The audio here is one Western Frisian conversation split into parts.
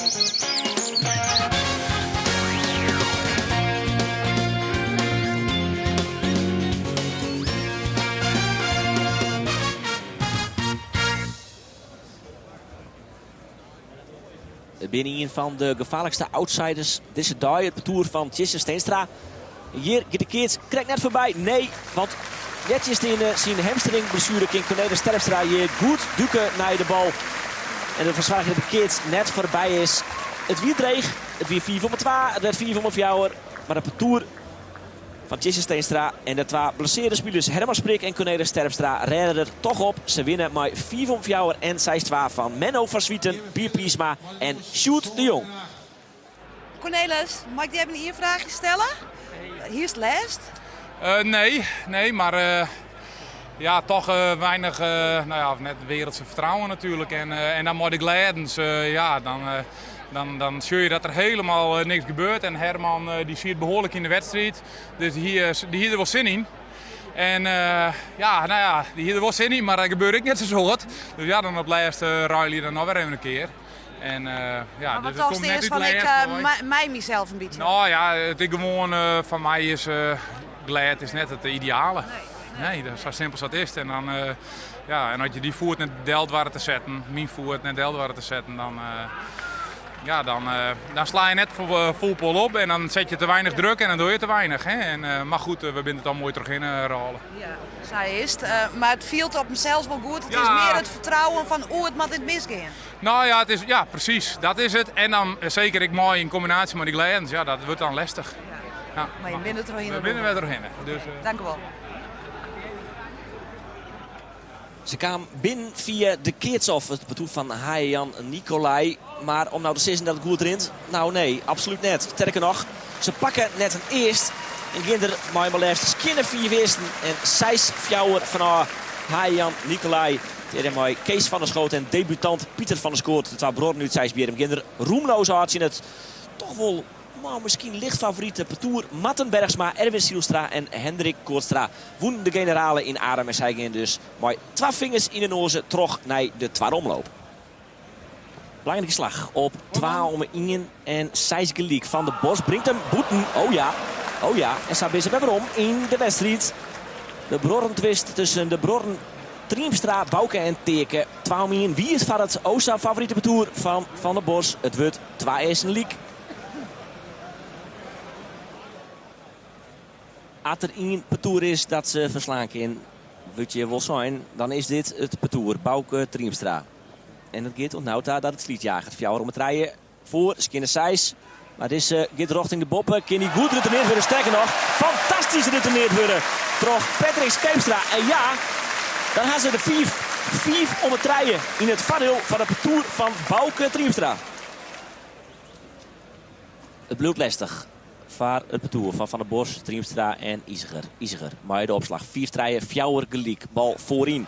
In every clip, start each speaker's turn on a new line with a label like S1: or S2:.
S1: It binne ien fan de gefaarlikste outsiders dizze dei, it partoer fan Tjisse Steenstra. Hjir giet de keats krekt net foarby. Nee, want nettsjinsteande syn hamstringblessuere kin Cornelis Terpstra hjir goed duke nei de bal. En derfoar soargje dat de keats net foarby is. It wie dreech, it wie 5 om 2, it waard 5 om 4, mar it partoer fan Tjisse Steenstra en de twa blessearre spilers Herman Sprik en Cornelis Terpstra rêde der toch op. Se winne mei 5 om 4 en 6-2 fan Menno van Zwieten, Pier Piersma en Sjoerd de Jong.
S2: Cornelis, mei ik dy even ien fraachje stelle? Hiest lêst?
S3: Nee, nee, mar ja, toch weinich, nou ja, net wereldse vertrouwen natuurlijk. En dan mei de glêdens, ja, dan sjoch je dat der helemaal niks gebeurt. En Herman dy siet behoarlik yn de wedstriid, dus dy hie der wol sin yn. En ja, nou ja, dy hie der wol sin yn, mar der gebeurde ek net sa'n soad. Dus ja, dan op 't lêst ruilje je dan noch wer even in kear. En, ja,
S2: mar wat
S3: dus it komt
S2: tochtst
S3: net
S2: earst
S3: út
S2: fan ik
S3: lêst wei.
S2: mij mysels in bytsje?
S3: Nou ja, it is gewoan foar my is glêd is net it ideale. Nee, dat, sa simpel sa is it. En dan, ja, en as je dy foet net del doarre te setten, myn foet net del doarre te setten, dan, ja, dan sla je net fol pol op en dan set je te weinich druk en dan doe je te weinich. Hè? En, mar goed, we binne it al moai trochhinne rôle.
S2: Ja, sa is it. Mar it fielt op himsels wol goed. It is mear it fertrouwen fan oeh, it moat net misgean.
S3: Nou ja, it is, ja, presys. Dat is it. En dan seker ek mei yn kombinaasje mei dy glêdens, ja, dat wurdt dan lestich.
S2: Ja. Mar je binne der trochhinne.
S3: We binne der wer trochhinne. Dus,
S2: Dank u wol.
S1: Se kaam binnen fia de keats-off, it partoer fan Haye-Jan Nicolai. Mar om no te sizzen dat it goed rint, nou nee, absolút net. Sterker noch, se pakke net in earst en gean der mei mar leafst skjinne 5 earsten en 6-4 fanôf Haye-Jan Nicolai. Tegearre mei Kees van der Schoot en debutant Pieter van der Schoot, de twa bruorren út Seisbierrum, gean der roemloos ôf tsjin it toch wol nou, miskien licht favorite partoer Marten Bergsma, Erwin Zijlstra en Hendrik Kootstra wûnen de generale yn Arum en sy gean dus mei twa fingers yn de noaze troch nei de twadde omloop. Belangrike slach op 2 om 1 en 6 gelyk. Van der Bos bringt him bûten. Oh ja, oh ja. En sa binne se wer werom yn de wedstriid. De bruorrentwist tusken de bruorren Triemstra, Bauke en Teake. 2 om 1 wie it foar it o sa favorite partoer fan Van der Bos. It wurdt 2 earsten lyk. As der ien partoer is dat se ferslaan kin, wurdt hjir wol sein, dan is dit it partoer Bauke Triemstra. En it giet oant no ta dat it slydjaget. 4 om 3 foar, skjinne 6. Mar dizze giet rjochting de boppe. Kin dy goed retourneerd wurde? Sterker noch, fantastysk retourneerd wurde troch Patrick Scheepstra. En ja, dan ha se de 5, 5 om 3 yn it foardiel fan it partoer fan Bauke Triemstra. It bliuwt lestich foar it partoer fan Van der Bos, Triemstra en Iseger. Iseger mei de opslach. 5-3, 4 gelyk. Bal foaryn.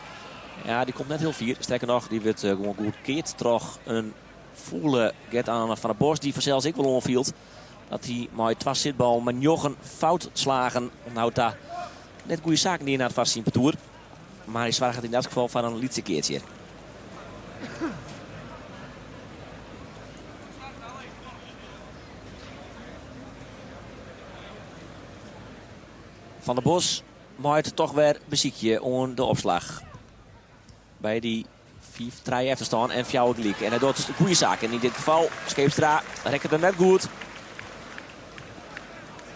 S1: Ja, dy komt net hiel fier. Sterker noch, dy wurdt gewoan goed keard troch in fûle Gert-Anne van der Bos, dy't fansels ek wol oanfielt dat hy mei twa sitballen mei njoggen foutslagen oant no ta net goede saken dien hat foar syn partoer. Mar hy soarget yn dat gefal foar in lytse keats hjir. Van der Bos mei it toch wer besykje oan de opslach. By dy 5-3 efterstân en 4 gelyk. En hy docht goede saken. Yn dit gefal Scheepstra rekket him net goed.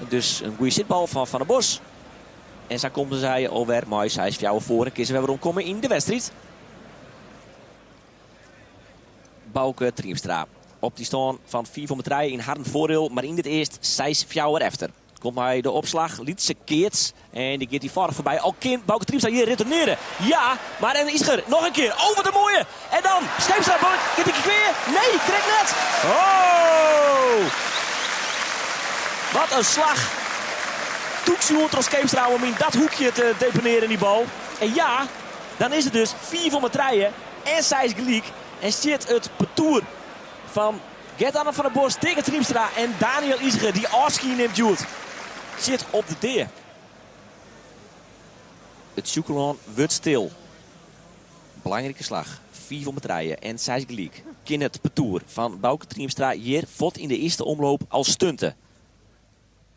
S1: Dus in goede sitbal fan Van der Bos. En sa komme sy alwer mei 6-4 foar en kinne se wer weromkomme yn de wedstriid. Bauke Triemstra op dy stân fan 5 om 3 yn harren foardiel, mar yn dit earst 6-4 efter. Komt mei de opslach, lytse keats en dy giet dy foar foarby. Al kin Bauke Triemstra hjir retournearje. Ja, mar en Iseger noch in kear. Oh, wat in moaie! En dan Scheepstra, giet dy kear? Nee, krekt net. Oh! Wat in slach. Tûk sjoen troch Scheepstra om yn dat hoekje te deponearjen dy bal. En ja, dan is it dus 5 om 3 en 6 gelyk. En stiet it partoer fan Gert-Anne van der Bos, Teake Triemstra en Daniël Iseger, dy't ôfskie nimt hjoed, sit op de dea. It Sjûkelân wurdt stil. Belangrike slach. 5 om 3 en 6 gelyk. Kin it partoer fan Bauke Triemstra hjir fuort yn de earste omloop al stunte?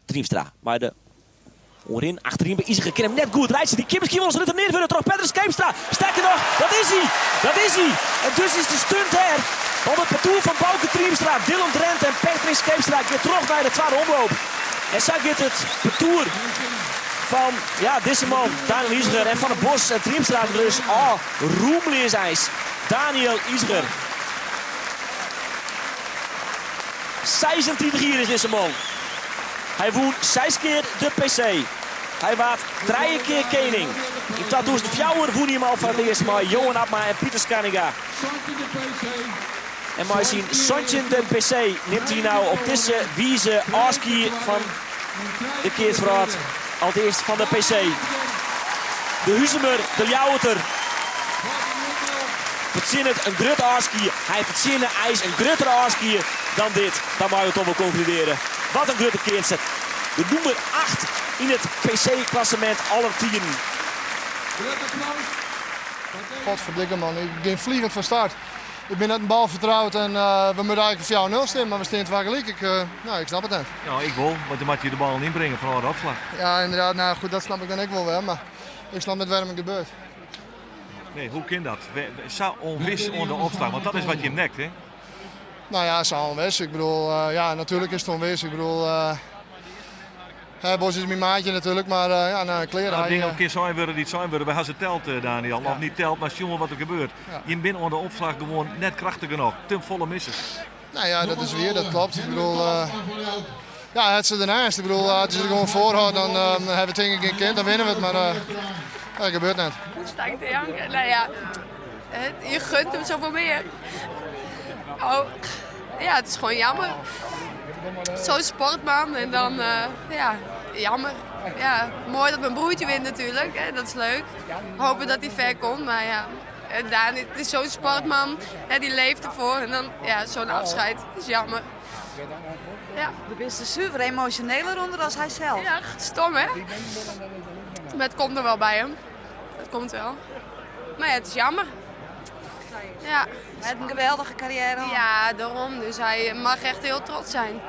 S1: Triemstra mei de oanrin achteryn by Iseger kin him net goed reitsje. Dy kin miskien wol ris retourneard wurde troch Petrus Scheepstra. Sterker noch, dat is hy! Dat is hy! En dus is de stunt der. Want it partoer fan Bauke Triemstra, Dylan Drent en Patrick Scheepstra giet troch nei de twadde omloop. En sa giet it partoer fan ja, dizze man, Daniel Iseger en Van der Bos en Triemstra der dus ôf. Roemleas eins. Daniel Iseger. 36 jier is dizze man. Hy wûn seis kear de PC. Hy waard trije kear kening. Yn 2004 wûn hy him al foar it earst mei Johan Abma en Pieter Scanninga. En mei syn 17e PC nimt hy no op dizze wize ôfskie fan de keatswrâld. Alteast fan de PC. De Huzumer, de Ljouwerter, fertsjinnet in grut ôfskie. Hy fertsjinne eins in grutter ôfskie dan dit. Dan meie we toch wol konkludearje. Wat in grutte keatser. De nûmer 8 yn it PC-klassemint aller tiden.
S4: Godverdikke man, ik gean vliegend van start. Ik bin net in bal fertroud en we moatte eigentlik 4-0 stean, mar we stean twa gelyk. Ik, nou, ik snap it net.
S5: Ja, ik wol, want dan moat je de bal ynbringe fan de opslach.
S4: Ja, ynderdaad. No goed, dat snap ik dan ek wol wer, mar ik snap net wêrom't it gebeurt.
S5: Nee, hoe kin dat? Sa ûnwis oan de opslach, want dat is wat je nekt, hè?
S4: Nou ja, sa ûnwis. Ik bedoel, ja, natuerlik is it ûnwis. Ik bedoel, Bos is myn maatje natuerlik, mar ja, no, klear.
S5: Nou, dingen kin sein wurde dy't sein wurde. Wy ha se teld, Daniel. Ja. Of net teld, mar sjoen wat der gebeurt. Ja. Je binne oan de opslach gewoan net krachtich genôch. Te folle missers.
S4: Nou ja, dat is wier, dat kloppet. Ik bedoel, ja, het ze ernaast. Ik bedoel, as se der gewoan foarhâldt, dan hawwe we tink ik gjin kind, dan winne we it. Mar dat gebeurt net.
S6: Sta ik te janken? Nou ja, je gunt hem zoveel meer. Oh, ja, het is gewoon jammer. Zo'n sportman en dan, ja, jammer. Ja, mooi dat mijn broertje wint natuurlijk, hè, dat is leuk. Hopen dat hij ver komt, maar ja. En Daan, het is zo'n sportman, hè, die leeft ervoor. En dan, ja, zo'n afscheid, is jammer. Ja.
S2: Do bist der suver emosjoneler ûnder as hy sels.
S6: Ja, stom hè? Maar het komt er wel bij hem. Het komt wel. Maar ja, het is jammer. Ja.
S2: Hy hat in geweldige karriêre.
S6: Ja, daarom. Dus hy mag echt hiel trots zijn.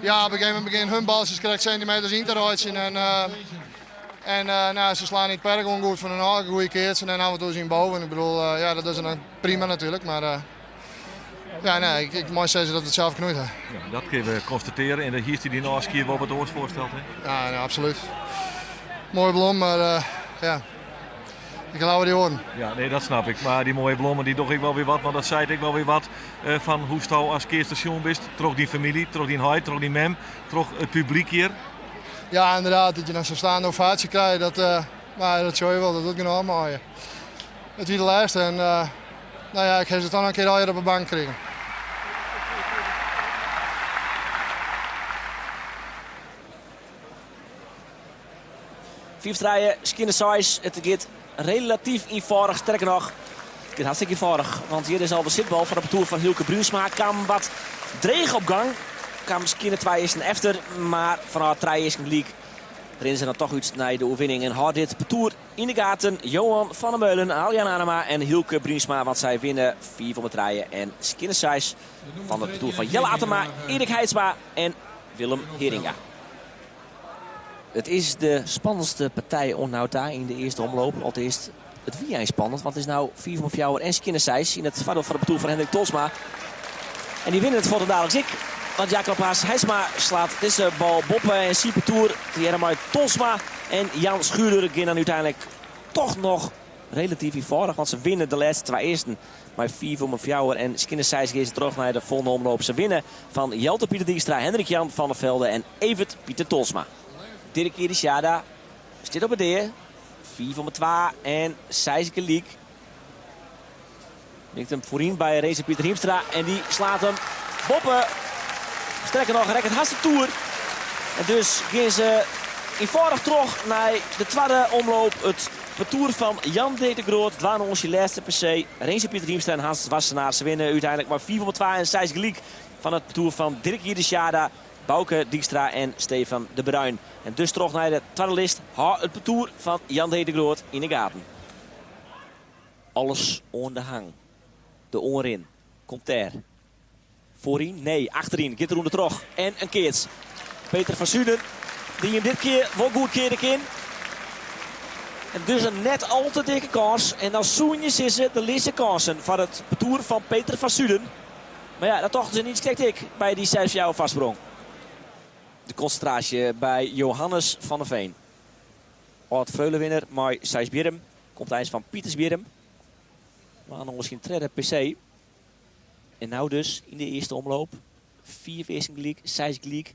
S4: Ja, op in gegeven momint begjinne hun baltsjes krekt sintimeters yn te reitsjen. En no, se slaan yn it perk gewoan goed fan in eigen goede keatsen en af en toe syn boven. Ik bedoel, ja, dat is dan prima natuerlik, mar ja, nee, ik mei sizze dat we it sels knoeid ha.
S5: Ja, dat kinne we konstatearje. En dêr hiest dy dyn ôfskie wol wat oars foarsteld, hè?
S4: Ja, nee, absolút. Moaie blom, mar ja, ik leau dy oaren.
S5: Ja, nee, dat snap ik. Mar dy moaie blommen dy dogge ek wol wer wat, want dat seit ek wol wer wat fan hoe'tsto as keatser sjoen bist troch dyn famylje, troch dyn heit, troch dyn mem, troch it publyk hjir.
S4: Ja, ynderdaad, dat je dan sa'n steande ovaasje krije, dat, no, dat sjogge je wol, dat docht genôch mei je. It wie de lêste en no ja, ik ha se toch noch in kear allegear op de bank krigen.
S1: 5-3, skinne 6. It giet relatyf ienfâldich. Sterker noch, it giet hartstikke ienfâldich. Want hjir is al de sitbal fan it partoer fan Hylke Bruinsma. Kaam wat dreech op gang. Kaam skinne twa earsten efter, mar fanôf trije earsten gelyk rinne se dan toch út nei de oerwinning. En hâldt dit partoer yn de gaten. Johan van der Meulen, Aljan Anema en Hylke Bruinsma. Want sy winne 5 om 3 en skinne 6 fan it partoer fan Jelle Attema, Erik Heidsma en Willem Heringa. It is de spannendste partij oant no ta yn de earste omloop. Alteast, it wie eins spannend, want it is no 5 om 4 en skinne 6 yn it foardiel fan it partoer fan Hendrik Tolsma. En dy winne it fuortendaliks ek. Want Jacob Haas Heidsma slacht dizze bal boppe en syn partoer tegearre mei Tolsma en Jan Schurer gean dan úteinlik toch noch relatyf ienfâldich, want se winne de lêste twa earsten mei 5 om 4 en skinne 6 gean se troch nei de folgjende omloop. Se winne fan Jelte Pieter Dijkstra, Hendrik Jan van der Velde en Evert Pieter Tolsma. Dirk Irisjada stiet op 'e dea. 5 om 2 en 6 gelyk. Mikt him foaryn by Renze Pieter Hiemstra en dy slacht him boppe. Sterker noch, rekket hast de toer. En dus gean se ienfâldich troch nei de twadde omloop. It partoer fan Jan D. de Groot, dwaande oan syn lêste PC. Renze Pieter Hiemstra en Hans Wassenaar. Se winne úteinlik mei 5 om 2 en 6 gelyk fan it partoer fan Dirk Irisjada, Bauke Dijkstra en Stefan de Bruin. En dus troch nei de twadde list. Hâld it partoer fan Jan D. de Groot yn de gaten. Alles oan de hang. De oanrin komt dêr. Foaryn? Nee, achteryn. Giet er ûndertroch. En in keats. Peter van Suden, dy't him dit kear wol goed keare kin. En dus in net al te dikke kâns. En dan soene je sizze, der lizze kânsen foar it partoer fan Peter van Suden. Mar ja, dat tochten se niis krekt ek by dy 6-4 foarsprong. De konsintraasje by Johannes van der Veen. Ald Freulewinner mei Seisbierrum. Komt eins fan Pitersbierrum. Mar no syn tredde PC. En no dus yn de earste omloop. Fiif earsten gelyk, seis gelyk.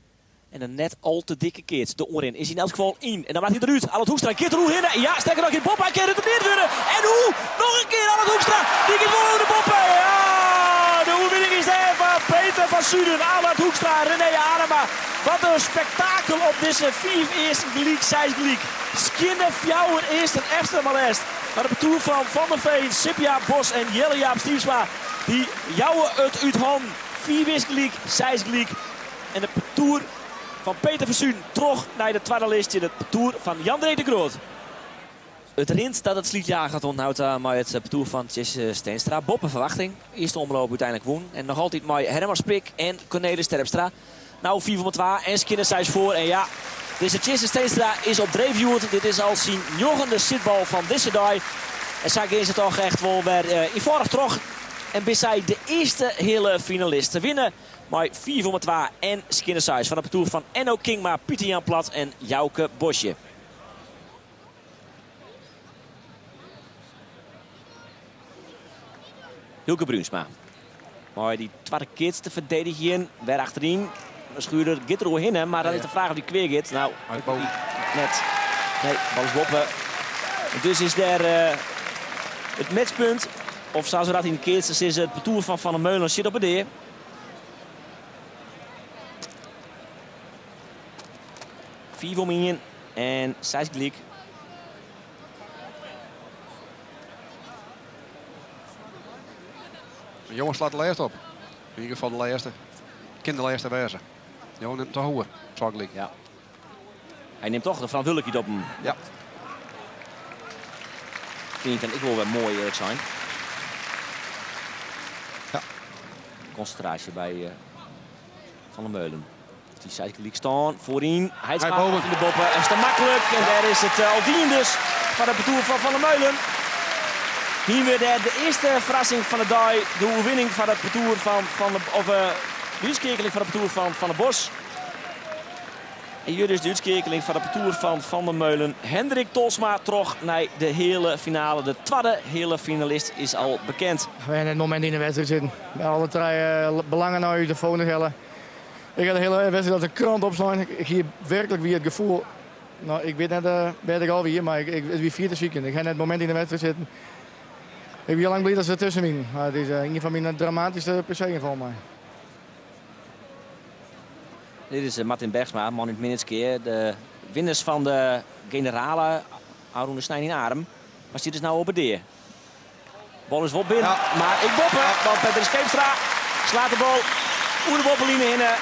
S1: En in net al te dikke keats. De oanrin is yn elts gefal yn. En dan moat hy derút. Allard Hoekstra giet der oerhinne. Ja, sterker noch, giet boppe. Hy kin retourneerd wurde. En hoe? Noch in kear Allard Hoekstra. Dy giet wol oer de boppe. Ja, de oerwinning is dêr foar Peter van Suden, Allard Hoekstra, René Anema. Wat in spektakel op dizze fiif earsten gelyk, seis gelyk. Skjinne fjouwer earsten efter mar lêst. Mar de partoer fan Van der Veen, Sipja Bos en Jelle Jaap Stiemsma, dy jouwe it út hannen. Fiif earsten gelyk, seis gelyk. En it partoer fan Peter van Suden troch nei de twadde list tsjin it partoer fan Jan-Dirk de Groot. It rint dat it slydjaget oant no ta mei it partoer fan Tjisse Steenstra. Boppe ferwachting. Earste omloop úteinlik wûn. En noch altyd mei Herman Sprik en Cornelis Terpstra. No fiif om twa en skjinne seis foar. En ja, dizze Tjisse Steenstra is op dreef hjoed. Dit is al syn njoggende sitbal fan dizze dei. En sa gean se toch echt wol wer eenfâldich troch. En binne sy de earste heale finalist. Se winne mei fiif om twa en skjinne seis fan it partoer fan Enno Kingma, Pieter Jan Plat en Jouke Bosje. Hylke Bruinsma mei dy twadde keats te ferdedigjen. Wer achteryn. Schurer giet der oerhinne, mar dan is de fraach of dy kweer giet. Nou, net. Nee, bal is boppe. Dus is dêr it matchpunt. Of sa se dat yn it keatsen sizze, it partoer fan Van der Meulen sit op 'e dea. Fiif om ien en seis gelyk.
S7: De jonge slacht de lêste op. Yn ieder gefal de lêste. Kin de lêste wêze. De jonge nimt toch oer. Twa gelyk.
S1: Ja. Hy nimt toch de ferantwurdlikheid op him.
S7: Ja.
S1: Fyn ik dan ek wol wer moai earlik sein.
S7: Ja.
S1: Konsintraasje by Van der Meulen. Dy seis gelyk stân foaryn. Hy boven de boppe en is te maklik. En dêr is it al dien dus foar it partoer fan Van der Meulen. Hiene we dêr de earste ferrassing fan de dei. De oerwinning foar it partoer fan Van de, of de útskeakeling foar it partoer fan Van der Bos. En hjir is de útskeakeling foar it partoer fan Van der Meulen. Hendrik Tolsma troch nei de heale finale. De twadde heale finalist is al bekend.
S8: We ha net momint yn de wedstriid sitten. We ha alle trije belangen nei ús de fones helle. Ik ha de hiele wedstriid as in krant opslein. Ik hie werklik wie it gefoel, no ik wit net wêr't ik al wie, mar ik, it wie fier te sykjen. Ik ha net momint yn de wedstriid sitten. Ik wie al lang bliid dat se dertusken wienen. Mar it is ien fan myn dramatyskste PC'en folgens my.
S1: Dit is Martin Bergsma, man út Minnertsgea, de winners fan de generale ôfrûne snein yn Arum. Mar stiet dus no op 'e dea. Bal is wol binnen, mar ek boppe, want Patrick Scheepstra slaat de bal oer de boppeline hinne.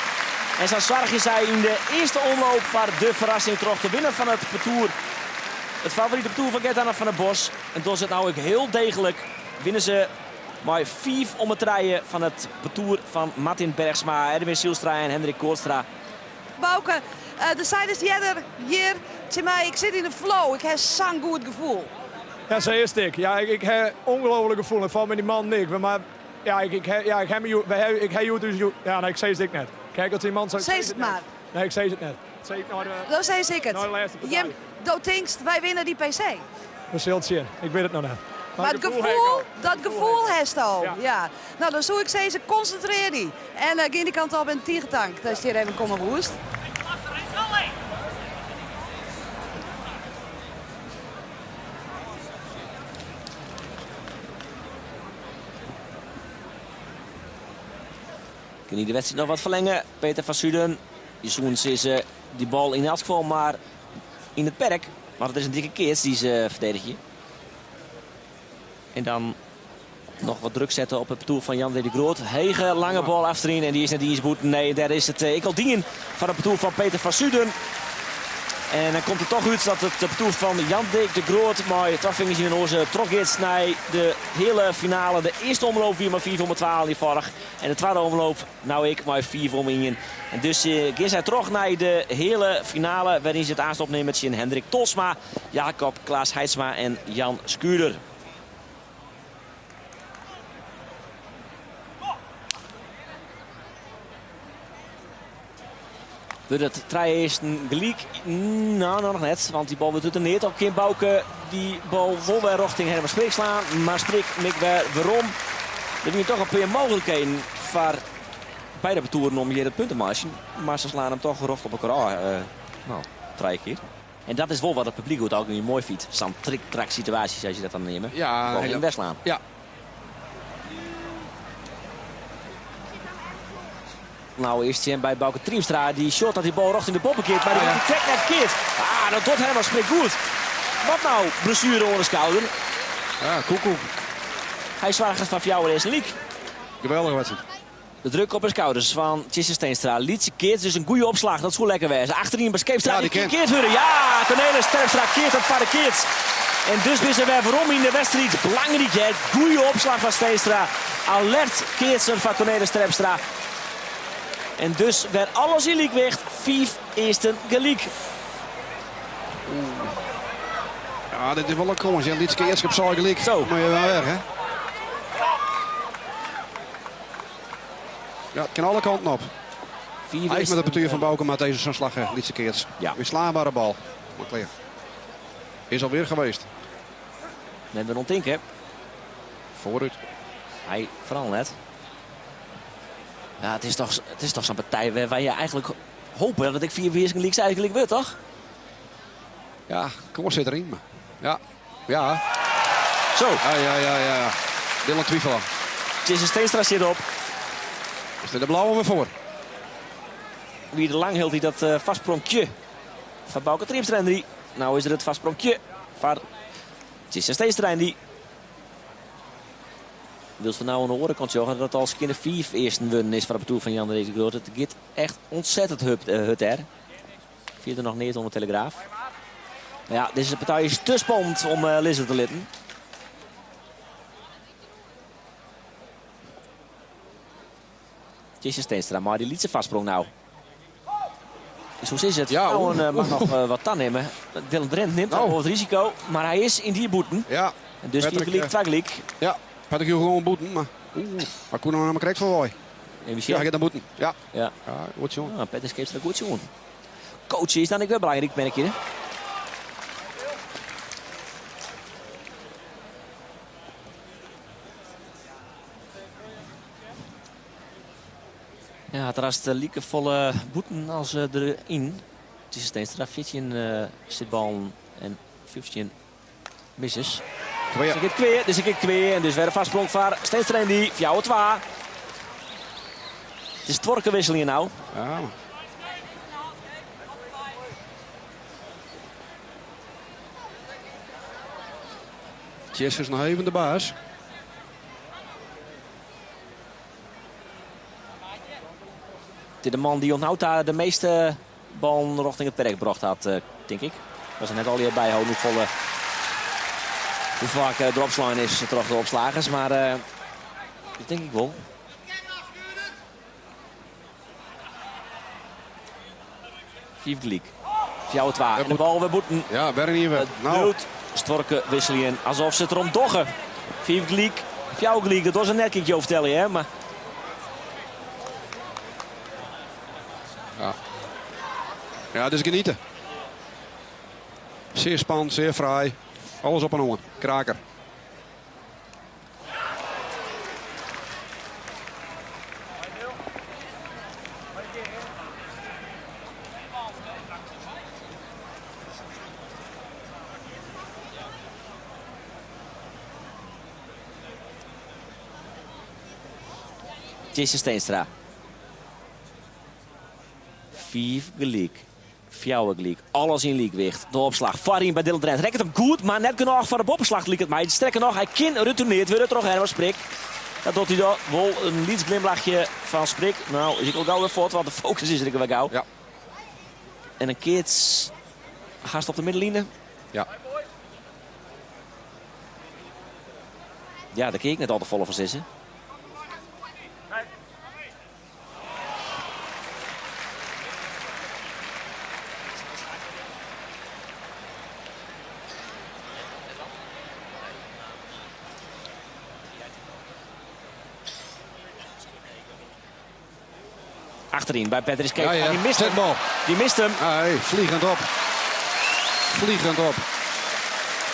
S1: En sa soargje sy yn de earste omloop foar de ferrassing troch te winnen fan it partoer. It favorite partoer fan Gert-Anne van der Bos. En dogge se it no ek hiel deeglik. Winne se mei fiif om 'e trije fan it partoer fan Martin Bergsma, Erwin Zijlstra en Hendrik Kootstra.
S2: Bauke, do seidest earder hjir tsjin my, ik sit yn de flow, ik ha sa'n goed gefoel.
S9: Ja, sa is it ek. Ja, ik ha ongelooflik gefoel en foar my dy mannen ek. Mar ja, ik ha, ja, ik ha my, ik ha hjoed ús, ja, nee, ik sis it ek net. Kijk wat dy man sei.
S2: Sis it mar.
S9: Nee, ik sis it net. Sis ik nei de.
S2: Dan sis ik it.
S9: Nei de lêste partij.
S2: Jim, do tinkst, wy winne dy PC.
S9: We sille it sjen. Ik wit it noch net.
S2: Mar it gefoel, dat gefoel hast al. Ja. No, dan soe ik sizze, konsintrear dy. En gean dy kant op en tige tank datst hjir even komme woest.
S1: Kin hy de wedstriid noch wat ferlinge? Peter van Suden, je soenen sizze, dy bal yn elts gefal mar yn it perk. Mar it is in dikke keats dy't se ferdedigje. En dan noch wat druk sette op it partoer fan Jan de Groot. Hege, lange bal achteryn en dy is net iens bûten. Nee, dêr is it ek al dien foar it partoer fan Peter van Suden. En dan komt it toch út dat it partoer fan Jan Dirk de Groot mei twa fingers yn de noas trochgiet nei de heale finale. De earste omloop wie mei 5 om 12 ienfâldich. En de twadde omloop no ek mei 5 om 1. En dus gean sy troch nei de heale finale wêryn se it aanst opnimme tsjin Hendrik Tolsma, Jacob Klaas Haitsma en Jan Schuurder. Wurdt it trije earsten gelyk? No, noch net, want dy bal wurdt út de neat. Al kin Bauke dy bal wol wer rjochting Herman Sprik slaan, mar Sprik mikt wer werom. Der wiene toch in pear mooglikheden foar beide partoeren om hjir it punt te meitsjen, mar se slaan him toch rjocht op elkoar ôf. Uh, no, trije kear. En dat is wol wat it publyk oer it algemien moai fynt. Sa'n trik-trak situaasje, sa't je dat dan neame.
S7: Ja,
S1: Bal yn wer slaan.
S7: Ja.
S1: Nou is het by Bauke Triemstra. Dy sjocht dat dy bal rjochting de boppe giet, mar dy wurdt krekt net keard. Ah, dat docht Herman Sprik goed. Wat no? Blessuere oan de skouder.
S7: Ja, koekoek.
S1: Hy soarget foar fjouwer earsten lyk.
S7: Geweldige wedstriid.
S1: De druk op de skouders fan Tjisse Steenstra. Lytse keats, dus in goede opslach. Dat soe lekker wêze. Achteryn by Scheepstra.
S7: Ja, die
S1: kin
S7: kin.
S1: keard wurde. Ja, Cornelis Terpstra keart dat foar de keats. En dus binne se wer werom yn de wedstriid. Belangryk hè. Goede opslach fan Steenstra. Alert keatsen fan Cornelis Terpstra. En dus wer alles yn lykwicht. Fiif earsten gelyk.
S7: Ja, dit is wol in kâns. Ja, lyts keatske op seis gelyk.
S1: Zo.
S7: Moat je wel weg, hè? Ja, het kan alle kanten op.
S1: Fiif
S7: Hij is met de
S1: earsten,
S7: partuur van Bauke, maar deze zo'n slag, hè, lytse keats.
S1: Ja.
S7: Weer slaanbare bal. Maar klaar. Is alweer geweest.
S1: Net weer omtinken.
S7: Vooruit.
S1: Hy foaral net. Ja, it is toch sa'n partij wêr't je eigentlik hoopje dat it ek fiif earsten gelyk seis gelyk wurdt, toch?
S7: Ja, kâns sit deryn. Maar ja, ja.
S1: Zo.
S7: Ja, ja, ja, ja. Dylan Twyfela.
S1: Tjisse Steenstra sit op.
S7: Is er de blauwe weer voor.
S1: Wie de lang hield hy dat uh, foarspronkje fan Bauke Triemstra en dy. Nou is der it foarspronkje foar Tjisse Steenstra en dy. Wylst we no oan de oare kant sjogge dat al skjinne fiif earsten wurden is foar it partoer fan Jan de Groot. It giet echt ontzettend hurd, hurd dêr. Fierder noch neat oan de telegraaf. Mar ja, dizze partij is te spannend om uh, lizze te litten. Tjisse Steenstra, mar dy lytse foarsprong no. Dus hoe is it?
S7: Ja,
S1: Nou,
S7: oeh.
S1: en, mag noch uh, wat tanimme. Dylan Drent nimt
S7: Nou.
S1: al wat risiko, mar hy is yn dy bûten.
S7: Ja.
S1: En dus
S7: Patrick,
S1: 4 gelyk, 2 gelyk.
S7: Ja, Patrick joech gewoan bûten, mar oeh, maar koe noch mar krekt foarby.
S1: Even
S7: Ja, hy giet dan bûten. Ja.
S1: Ja.
S7: Ja, goed sjoen.
S1: Ja, Patrick Scheepstra goed sjoen. Coach is dan ek wer belangryk, merk je. Ja, it rast likefolle bûten as deryn. Tjisse Steenstra, 14 sitballen en 15 missers.
S7: Kwea.
S1: Dus ik het kwea, dus ik het kwea. En dus wer in foarsprong foar Steenstra en dy. 4-2. It is tuorkewisseljen no.
S7: Ja. Tjisse is noch even de baas.
S1: Dit is de man dy't oant no ta de measte ballen rjochting it perk brocht hat, tink ik. Was er net al byhâlden hoefolle, hoe faak der opslein is troch de opslagers, mar uh, dat tink ik wol. Fiif gelyk. 4-2. En de bal wer bûten.
S7: Ja, wer in ien.
S1: Het
S7: Nou,
S1: bliuwt stuorke wisseljen alsof se it derom dogge. Fiif gelyk, fjouwer gelyk. Dat was in net, kin ik jo fertelle, hè? Mar
S7: Ja. Ja, dus genieten. Zeer spannend, zeer fraai. Alles op en oan. Kraker.
S1: Tjisse Steenstra. Fiif gelyk. Fjouwer gelyk. Alles yn lykwicht. De opslach. Foaryn by Dylan Drent. Rekket him goed, mar net genôch foar de boppeslach liket my. Sterker noch, hy kin retournearre wurde troch Herman Sprik. Dat docht hy dan wol in lyts glimlachje fan Sprik. No, is ek al gau wer fuort, want de fokus is der ek wer gau.
S7: Ja.
S1: En in keats. Hast op de middenline.
S7: Ja.
S1: Ja, daar kin ik net al te folle fan sizze. Achterin bij Patrick Keek. Ja, ja. Die mist hem. Die mist hem.
S7: Hey, vliegend op. Vliegend op.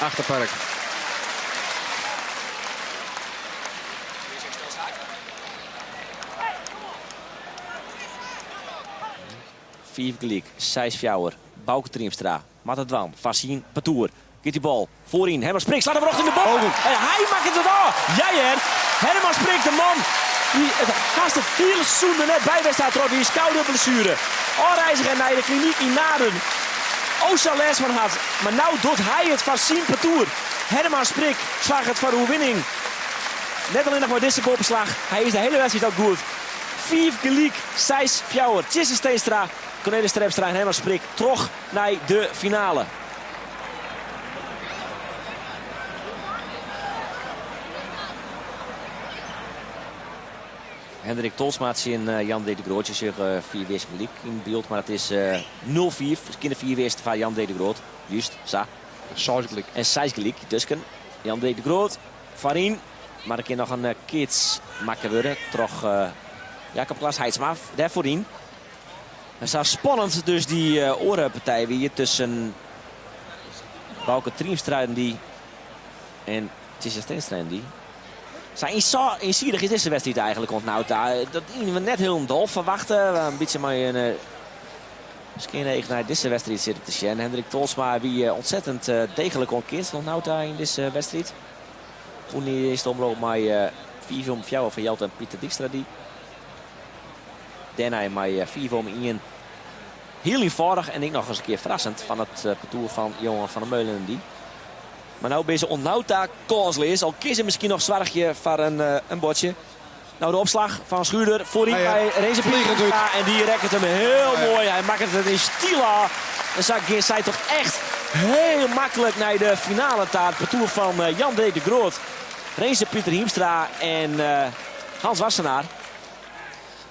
S7: Achterperk.
S1: Fiif gelyk, seis fjouwer. Bauke Triemstra, moat it dwaan foar syn partoer. Giet die bal foaryn. Herman Sprik slacht him rjochting de boppe. En hy makket it ôf. Ja hear. Herman Sprik, de man dy't it hast it hiele seizoen der net by west hat troch dy skouderblessuere. Ôfreizige nei de klinyk yn Naarden. O sa lêst fan hat. Mar no docht hy it foar syn partoer. Herman Sprik soarget foar de oerwinning. Net allinnich mei dizze boppeslach, hy is de hiele wedstriid al goed. Fiif gelyk, seis fjouwer. Tjisse Steenstra, Cornelis Terpstra en Herman Sprik troch nei de finale. Hendrik Tolsma tsjin eh, Jan D. de Groot. Je sjogge eh, fiif earsten gelyk yn byld, mar it is 0-5. Eh, Kinne fiif earsten foar Jan D. de Groot. Just, sa.
S7: Seis gelyk.
S1: En seis gelyk tusken Jan D. de Groot foaryn. Mar der kin noch in keats makke wurde troch Jacob Klaas Haitsma dêr foaryn. En sa spannend dus dy oare partij wie tusken Bauke Triemstra en dy en Tjisse Steenstra en dy. Sa iensidich is dizze wedstriid eigenlik oant no ta. Dat hiene we net hielendal ferwachte. In bytsje mei in skean each nei dizze wedstriid sitte te sjen. Hendrik Tolsma wie ontzettend degelik oan it keatsen oant no ta yn dizze wedstriid. Wûn yn de earste omloop mei 5 om 4 fan Jelte en Pieter Dykstra dy. Dêrnei mei 5 om 1 hiel ienfâldich en ek noch ris in kear ferrassend fan it partoer fan Johan van der Meulen en dy. Mar no binne se oant no ta kânsleas, al kinne se miskien noch soargje foar in buordsje. No de opslach fan Schuurder foaryn by Renze Pietersma en dy rekket him hiel moai. Hy makket it yn styl ôf. En sa gean sy toch echt hiel maklik nei de finale ta. It partoer fan Jan D. de Groot, Renze Pieter Hiemstra en Hans Wassenaar.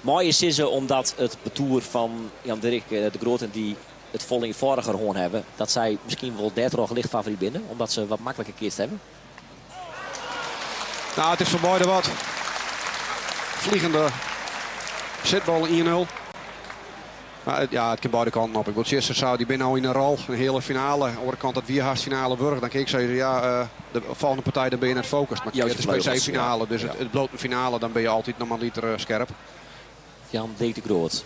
S1: Meie je sizze omdat it partoer fan Jan Dirk de Groot en dy it folle ienfâldiger hân hawwe, dat sy miskien wol dêrtroch licht favoryt binne, omdat se wat makliker keatst hawwe?
S7: Nou, it is foar beide wat. Vliegende sitbal 1-0. Maar het, ja, it kin beide kanten op. Ik wil Tjisse sa, dy binne no yn in rol, in heale finale. Oan de oare kant, dat wie hast finale wurdich. Dan kin ik sizze, ja, eh, de folgjende partij dan binne je net focust. Mar it is per se finale, dus it, it bliuwt in finale, dan binne je altyd normaliter eh, skerp.
S1: Jan D. de Groot.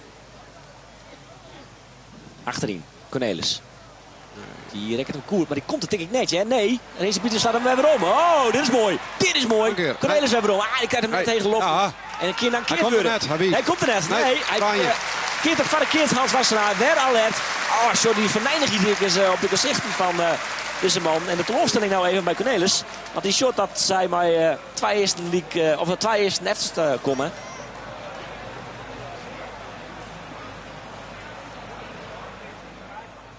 S1: Achteryn, Cornelis. Dy rekket him goed, mar dy komt der tink ik net, hè? Nee, Renze Pieter slacht him wer werom. Oh, dit is moai. Dit is moai. Cornelis wer werom. Ah, dy krijt him net tegen de loft.
S7: Ja.
S1: En dan kin dan
S7: Hy
S1: keard
S7: komt der
S1: wurde.
S7: net, hy wie.
S1: Hy komt der net.
S7: Nee,
S1: Nee, hy
S7: Oranje.
S1: keart der foar de keats Hans Wassenaar wer alert. Oh, sjoch dy fernijnichheid is op de gesichten fan dizze man. En de teloarstelling no even by Cornelis. Want dy sjocht dat sy mei twa earsten lyk, of twa earsten efter komme.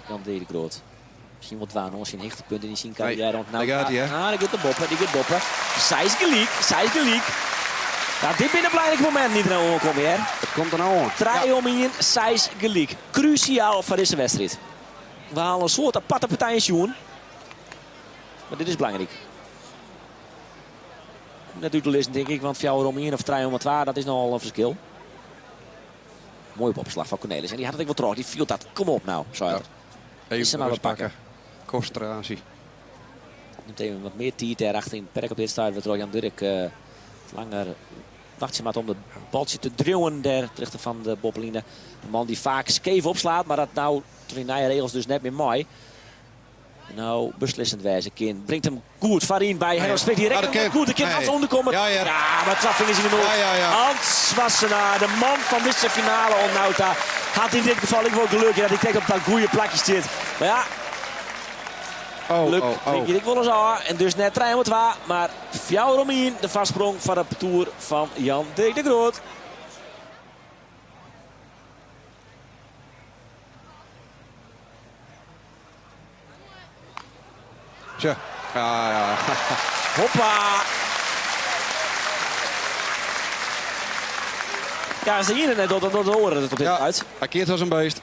S1: Jan D. de Groot. Miskien wol dwaan oan syn hichtepunt yn syn karriêre. Want nou,
S7: Daar gaat hij, hè?
S1: Ah, die gaat de boppe, die gaat boppe. Seis gelyk, seis gelyk. Nou, dit binne belangrike mominten dy't der no oankomme, hear.
S7: It komt der no oan.
S1: Trije om ien, seis gelyk. Krusiaal foar dizze wedstriid. We hawwe al in soad aparte partijen sjoen. Mar dit is belangryk. Net út te lizzen, tink ik, want fjouwer om ien of trije om twa, dat is nochal in ferskil. Moaie opslach fan Cornelis. En dy hat it ek wol troch. Dy fielt dat. Kom op no, sei er.
S7: Even
S1: Is er maar
S7: rust
S1: wat pakken.
S7: pakken. Konsintraasje.
S1: Nimt even wat mear tiid dêr achter yn it perk op dit stuit. Wêrtroch Jan Dirk langer wachtsje moat om it baltsje te driuwen dêr terjochte fan de boppeline. De man dy't faak skeef opslaat, mar dat no troch dy nije regels dus net mear mei. No beslissend wêze kin. Bringt him goed foaryn by Herman Sprik. Dy rekket him net goed. Der kin Hans ûnderkomme.
S7: Ja,
S1: mar twa fingers yn de noas. Hans Wassenaar, de man fan dizze finale oant no ta, hat yn dit gefal ek wol geluk dat hy krekt op dat goede plakje stiet. Mar ja, geluk giet ek wolris ôf. En dus net trije om twa, mar fjouwer om ien. De foarsprong foar it partoer fan Jan D. de Groot.
S7: Tja, ja, ja.
S1: Hoppa! Ja, als de ene net docht, dan docht de oare it op dit
S7: Ja,
S1: uit.
S7: hij keert als een beest.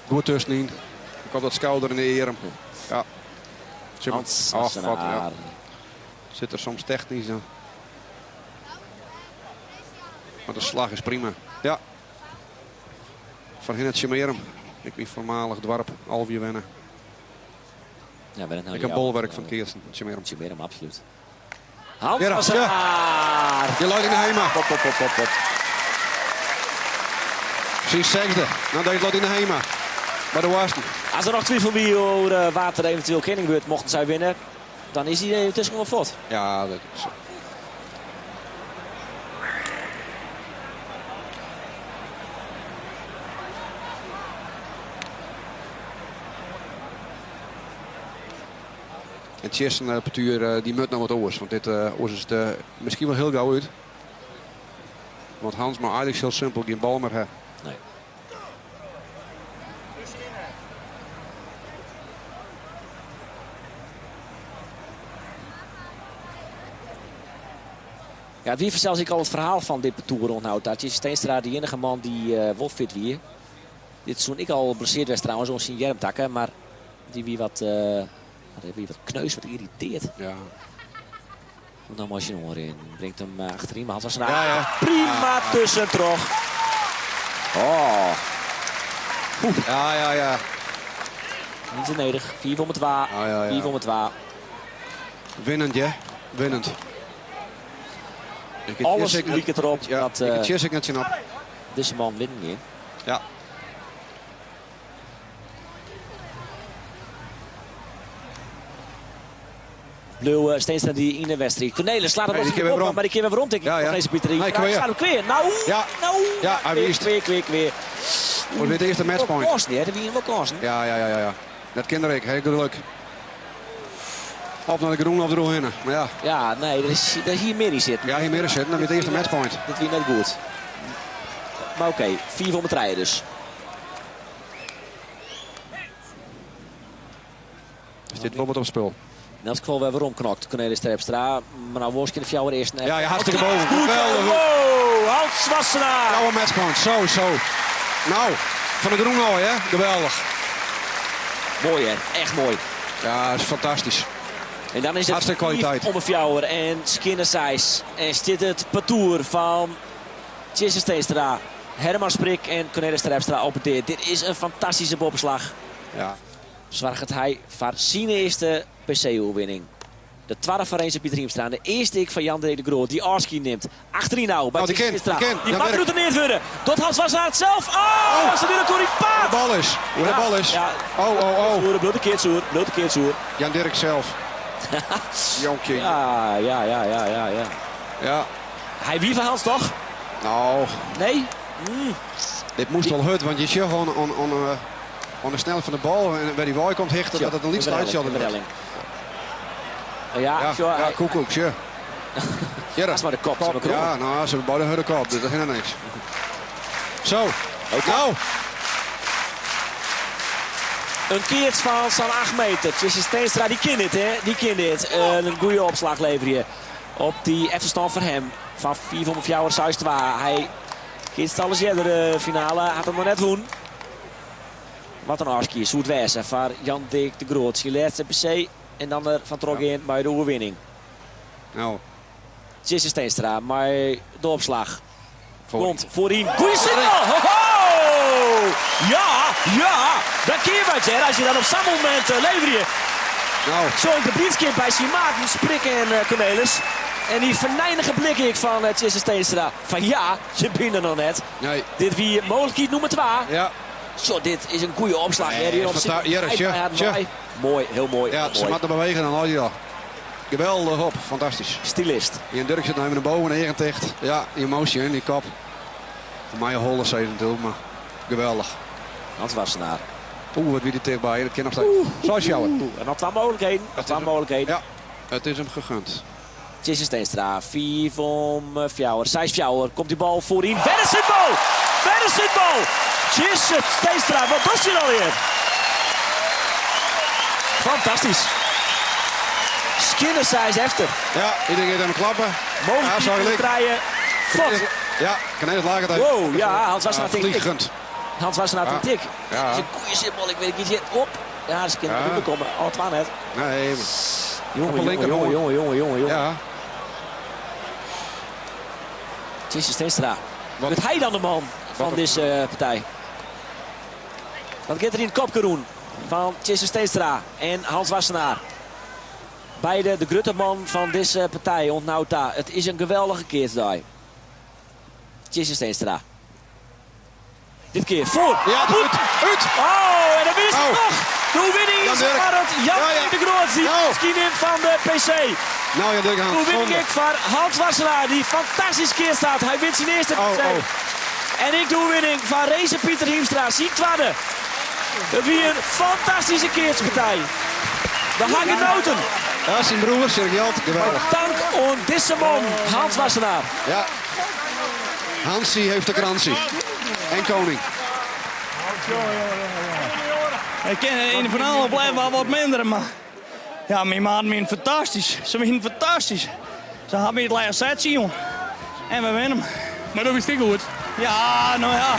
S7: Goed tussenin. Dan komt dat schouder in de arm. Ja. Zit maar-
S1: Hans
S7: Oh, god, ja.
S1: Wassenaar.
S7: Zit er soms technisch aan. Maar de slag is prima. Ja. Van Hinnet Merum. Ik ben voormalig dwarp, Alvier wennen.
S1: Ja, ben het nou
S7: Ik een
S1: jou?
S7: bolwerk van Keersen. Tsjummerum.
S1: Tsjummerum, absoluut. Hans
S7: Ja,
S1: Wassenaar.
S7: Je loopt in de Hema.
S1: Pop, pop, pop, pop, pop.
S7: Precies zesde. Nou, deze loopt in de Hema. Bij de Waasten.
S1: Als er nog twijfel wie over water eventueel kenning wordt, mochten zij winnen, dan is hij tussen wel voort.
S7: Ja, dat is... En Tjessen uh, Partuur, die mut nog wat oors. Want dit oors is het misschien wel heel gauw uit. Want Hans maar eigenlijk heel simpel geen bal meer hebben.
S1: Nee. Ja, wie zelfs ik al het verhaal van dit parcours onthoud. Dat is Steenstra de enige man die wel fit wie. Dit seizoen ik al blesseerd was trouwens, om zijn jermtakken. Maar die wie wat, wat, wie wat kneus, wat irriteert.
S7: Ja.
S1: Komt nou maar zijn in. Brengt hem achterin. Maar Hans Wassenaar.
S7: Ja, ja.
S1: Prima
S7: Ah.
S1: tussen toch. Oh.
S7: Oeh. Ja, ja, ja.
S1: Niet zo nederig. 4 voor mijn 2.
S7: Ja, ja, ja.
S1: 4 voor mijn 2.
S7: Winnend, ja. Winnend. Ik
S1: Alles
S7: het
S1: liep het erop
S7: Ja,
S1: dat,
S7: ik het Tjessik net snap.
S1: Deze man wint niet.
S7: Ja.
S1: Blauw Steenstra die in de wedstrijd. Cornelis slaat hem
S7: Nee,
S1: nog
S7: die keer weer
S1: op,
S7: rond.
S1: maar die keer weer rond. Ik
S7: Ja, ja.
S1: nog eens Pieter.
S7: Nee,
S1: Nou,
S7: kweer.
S1: slaat hem kweer. Nou,
S7: Ja.
S1: nou.
S7: Ja, hij
S1: Kweer,
S7: wist.
S1: Kweer, kweer, kweer.
S7: Wordt weer de eerste matchpoint.
S1: Kansen, hè? Dat wie wel kansen.
S7: Ja, ja, ja, ja, ja. Dat kinderrijk, heel geluk. Of naar de groen of er heen. Maar ja.
S1: Ja, nee, er is, er is hier meer in zitten.
S7: Ja, hier meer in zitten. Dan weer de eerste matchpoint.
S1: Dit wie net goed. Maar oké, 4 voor mijn treien dus.
S7: Is dit wel wat op spul?
S1: In dat geval weer waarom knokt Cornelis Terpstra. Maar nou Worst in de fjouwer eerst.
S7: Ja, ja, hartstikke boven.
S1: Goed,
S7: Geweldig.
S1: Wow, Hans Wassenaar.
S7: Jouwe matchpoint, zo, zo. Nou, van de groen al, hè? Geweldig.
S1: Mooi, hè? Echt mooi.
S7: Ja, dat is fantastisch.
S1: En dan is het
S7: Hartstikke kwaliteit.
S1: om een fjouwer en Skinner Seys. En zit het parcours van Tjisse Steenstra, Herman Sprik en Cornelis Terpstra op het dit. Dit is een fantastische bopslag.
S7: Ja.
S1: Zwargt hij voor zijn eerste PC-overwinning. De tweede van Renze Pieter Hiemstra. De eerste ik van Jan de Groot die Arski neemt. Achterin nou bij
S7: Nou, die
S1: Tjisse
S7: kind,
S1: Steenstra.
S7: die kind.
S1: Die
S7: Jan
S1: mag
S7: Dirk.
S1: routineerd worden. Dat Hans Wassenaar het zelf. Oh,
S7: Oh.
S1: dat is natuurlijk Corrie Paat.
S7: De bal is. Hoe de
S1: Ja,
S7: bal is.
S1: ja.
S7: Oh, oh, oh.
S1: Soer, blote keert, soer. Blote keert, soer.
S7: Jan Dirk zelf. Jonkje.
S1: Ja, ja, ja, ja, ja, ja.
S7: Ja.
S1: Hij wie van Hans toch?
S7: Nou.
S1: Nee?
S7: Dit moest wel hut, want je ziet gewoon on de snelheid van de bal en bij die waai komt hechten dat het een liefst uitzet.
S1: Ja,
S7: Ja,
S1: zo,
S7: ja,
S1: hij-
S7: koekoek, tja. Ja,
S1: Dat is maar de kop,
S7: kop.
S1: ze hebben
S7: Ja, nou, ze hebben beide hun kop, dus dat is helemaal niks. Zo, nou.
S1: Een keert van zo'n 8 meter. Tjisse Steenstra, die kind dit, hè? Die kind dit. Een goede opslag lever je. Op die efterstand van hem. Van 404 Zuid Hij kiest alles eerder de finale. Had hem nog net woen. Wat een arschje. Zoet wezen van Jan Dirk de Groot. Zijn laatste PC. En dan er van trok in bij de overwinning.
S7: Nou.
S1: Tjisse Steenstra, maar de opslag.
S7: Voorin.
S1: Komt voorin. Goeie single! Ho, ho! Ja, ja! Dat keer wat, hè. Als je dan op zo'n moment lever je.
S7: Nou.
S1: Zo de blitzkip bij zijn maat, Sprik en Cornelis. En die venijnige blik ik van Tjisse Steenstra. Van ja, ze binnen nog net.
S7: Nee.
S1: Dit wie mogelijkheid nummer 2.
S7: Ja.
S1: Zo, dit is een goede opslag.
S7: Nee,
S1: hè, die op
S7: fanta-
S1: zit-
S7: Jerry, tja,
S1: Hij had
S7: tja.
S1: mooi. Mooi, heel mooi.
S7: Ja,
S1: heel
S7: ze
S1: mooi.
S7: moet er bewegen, dan haal je dat. Geweldig op, fantastisch.
S1: Stylist.
S7: Jan Dirk zit nou even naar boven en ticht. Ja, die emotie in die kop. Voor mij een holle zee natuurlijk, maar geweldig.
S1: Hans Wassenaar.
S7: Oeh, wat wie die dichtbij, dat kan nog steeds. Zo is jou.
S1: Oeh, en nog 2 mogelijkheden. Nog 2 mogelijkheden.
S7: Ja, het is hem gegund.
S1: Tjisse Steenstra, 4 om 4. 6 4. Komt die bal voorin. Verder zit bal! Verder zit bal! Tjisse Steenstra, wat was je nou weer? Fantastysk. Skinne seis efter.
S7: Ja, iedereen gaat even klappen.
S1: Mogen ja, draaien. Vlot.
S7: Ja, kan lager
S1: het Wow, ja, Hans Wassenaar
S7: ja, vliegend.
S1: Hans Wassenaar ja. tik. Ja. is een goede zitbal, ik weet niet. Op. Ja, ze kunnen ja. komen. Al twaalf net.
S7: Nee.
S1: Jongen, jongen, jongen, jongen, jongen, jongen.
S7: Ja.
S1: Tjisse Steenstra. Wordt hij dan de man van deze eh, partij? Wat gaat er in het kopje doen van Tjisse Steenstra en Hans Wassenaar. Beide de grote man van deze partij, ontnauta. Het is een geweldige keersdag. Tjisse Steenstra. Dit keer voor.
S7: Ja,
S1: goed.
S7: Uit.
S1: Oh, en dan is het
S7: Oh.
S1: nog. De winning is
S7: Jan Dirk.
S1: van het Jan
S7: Ja, ja.
S1: de Groot. Die
S7: Nou.
S1: misschien in van de PC.
S7: Nou, Jan Dirk Haan.
S1: De winning
S7: zonde.
S1: ik van Hans Wassenaar, die fantastisch keer staat. Hij wint zijn eerste
S7: Oh,
S1: PC.
S7: oh.
S1: En ik doe winning van Racer Pieter Hiemstra. Zie tweede. Het weer een fantastische keerspartij. We hangen noten.
S7: Ja, zijn broer, Sjerk Jalt, geweldig.
S1: Dank aan deze man, Hans Wassenaar.
S7: Ja. Hansie heeft de kransie. En koning.
S8: Ik ken in de finale blijven wel wat minder, maar ja, mijn maat mijn fantastisch. Ze zijn fantastisch. Ze hebben me het laatste setje, jongen. En we winnen hem.
S3: Maar dat is niet goed.
S8: Ja, nou ja.